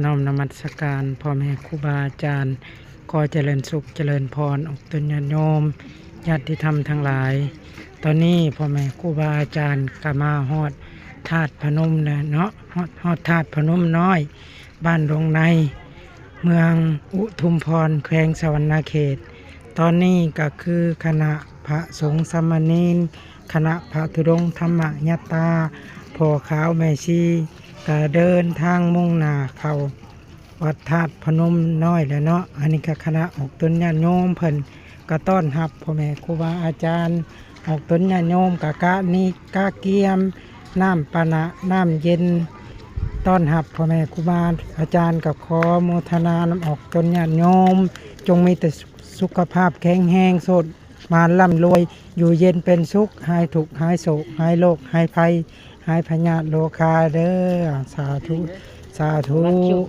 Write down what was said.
ນ້ອມນະມັດສະການພໍ່ແມ່ຄູບາອາຈານ ຂໍຈະເລີນສຸກຈະເລີນພອນອອກຕົນຍາດໂຍມ ຍາດຕິທຳທັງຫຼາຍ. ຕອນນີ້ພໍ່ແມ່ຄູບາອາຈານກໍມາຮອດທາດພະນົມແລ້ວເນາະ ຮອດ ຮອດທາດພະນົມນ້ອຍ ບ້ານດົງໃນ ເມືອງອຸທຸມພອນ ແຂວງສະຫວັນນະເຂດ. ຕອນນີ້ກໍຄືຄະນະພະສົງສາມະເນນ ຄະນະພະທຸດົງທຳມະຍັດຕາ ພໍ່ຂາວແມ່ຊີ ກໍເດີນທາງມຸ່ງໜ້າເຂົ້າວັດທາດພະນົມນ້ອຍແລ້ວເນາະ. ອັນນີ້ກໍຄະນະອອກຕົນຍາດໂຍມ ເພິ່ນກໍຕ້ອນຮັບພໍ່ແມ່ຄູບາອາຈານ ອອກຕົນຍາດໂຍມ ກໍກະນີ້ກະກຽມນ້ຳປານະ ນ້ຳເຢັນ ຕ້ອນຮັບພໍ່ແມ່ຄູບາອາຈານ. ກໍຂໍໂມທະນານຳອອກຕົນຍາດໂຍມ ຈົ່ງມີແຕ່ສຸຂະພາບແຂງແຮງ ໂຊດໝານລ່ຳລວຍ ຢູ່ເຢັນເປັນສຸກ ຫາຍທຸກຫາຍໂສກ ຫາຍໂລກຫາຍໄພ ຫາຍພະຍາດໂລຄາເດີ້. ສາທຸ ສາທຸ.